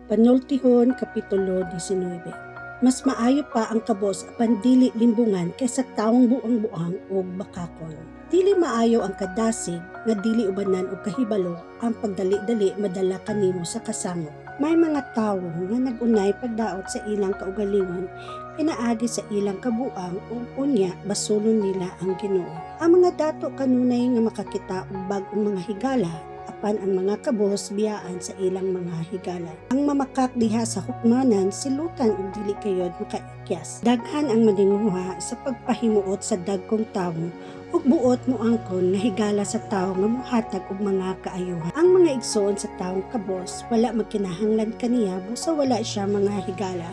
Panultihon Kapitulo 19. Mas maayo pa ang kabos apan dili limbungan kaysa tawong buang-buang ug bakakon. Dili maayo ang kadasig nga dili ubanan og kahibalo, ang pagdali-dali madala kanimo sa kasamok. May mga tawo nga nag-unay pagdaot sa ilang kaugalingon pinaagi sa ilang kabuang ug unya basolon nila ang Ginoo. Ang mga dato kanunay nga makakita og bag-ong mga higala, apan ang mga kabos biyaan sa ilang mga higala. Ang mamakak diha sa hukmanan silutan ug dili kayod makaikyas. Daghan ang maninguha sa pagpahimuot sa dagkong tawo ug buot moangkon nga higala sa tawo nga mohatag og mga kaayuhan. Ang mga igsoon sa tawong kabos wala magkinahanglan kaniya busa wala siya mga higala.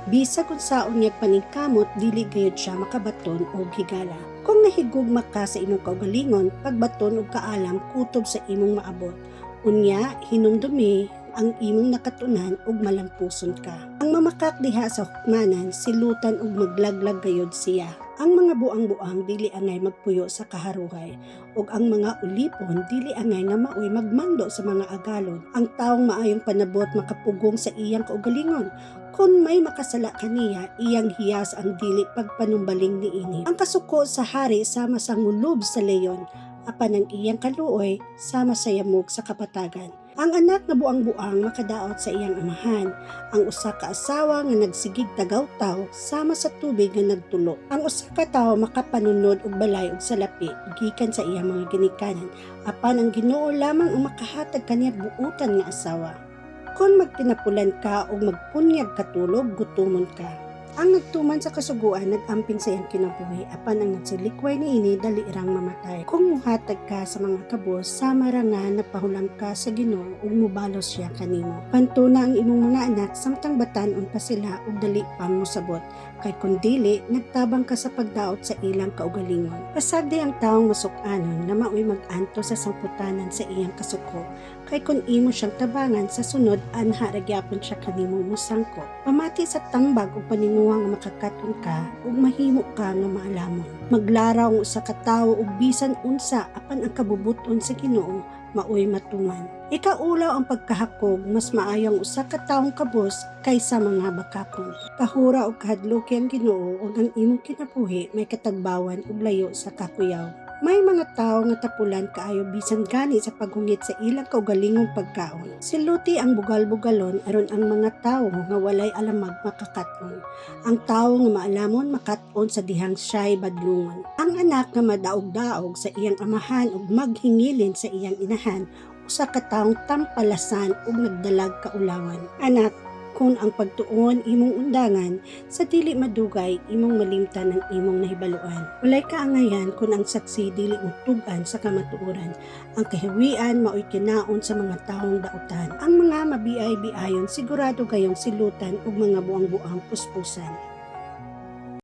Bisag unsaon niya paningkamot, dili gayud siya makabaton og higala. Kung nahigugma ka sa imong kaugalingon, pagbaton og kaalam kutob sa imong maabot. Unya, hinumdumi ang imong nakatunan ug malampuson ka. Ang mamakak diha sa hukmanan, silutan ug maglaglag gayud siya. Ang mga buang-buang dili angay magpuyo sa kaharuhay ug ang mga ulipon dili angay nga maoy magmando sa mga agalon. Ang tawong maayong panabot makapugong sa iyang kaugalingon. Kung may makasala kaniya, iyang hiyas ang dili pagpanumbaling niini. Ang kasuko sa hari sama sa ngulob sa leyon, apan ang iyang kaluoy sama sa yamog sa kapatagan. Ang anak nga buang-buang makadaot sa iyang amahan. Ang usa ka asawa nga nagsigig tagawtaw sama sa tubig nga nagtulo. Ang usa ka tawo makapanunod og balay ug salapi gikan sa iyang mga ginikanan, apan ang Ginoo lamang ang makahatag kaniya buutan nga asawa. Kung magtinapulan ka o magpunyag katulog, gutumon ka. Ang nagtuman sa kasuguan nag-amping sa iyang kinabuhi, apan ang nagsilikway niini dali rang mamatay. Kung muhatag ka sa mga kabos, sama ra nga napahulam ka sa Ginoo ug mubalos siya kanimo. Pantuna ang imong mga anak samtang batan-on pa sila ug dali pang mosabot, kay kun dili, nagtabang ka sa pagdaot sa ilang kaugalingon. Pasagdi ang tawong masuk-anon nga maoy mag-antos sa sangputanan sa iyang kasuko, kay kun imo siyang tabangan sa sunod, anha ra gyapon siya kanimo mosangko. Pamati sa tambag ug paninguha nga makakat-on ka ug mahimo ka nga maalamon. Maglaraw ang usa ka tawo og bisan unsa, apan ang kabubut-on sa Ginoo maoy matuman. Ikaulaw ang pagkahakog, mas maayo ang usa ka tawong kabos kaysa mga bakakon. Kahura og kahadluki ang Ginoo ug ang imong kinabuhi may katagbawan ug layo sa kakuyaw. May mga tawo nga tapulan kaayo bisan gani sa paghungit sa ilang kaugalingong pagkaon. Siluti ang bugal-bugalon aron ang mga tawo nga walay alamag makakat-on. Ang tawo nga maalamon makat-on sa dihang siya'y badlungon. Ang anak nga madaog-daog sa iyang amahan ug maghingilin sa iyang inahan, usa ka tawong tampalasan ug nagdalag kaulawan. Anak, kung ang pagtuon imong undangan, sa dili madugay imong malimtan ang imong nahibaluan. Walay kaangayan kung ang saksi dili mutug-an sa kamatuoran. Ang kahiwian maoy kinaon sa mga tawong dautan. Ang mga mabiay-biayon sigurado gayong silutan ug mga buang-buang puspusan.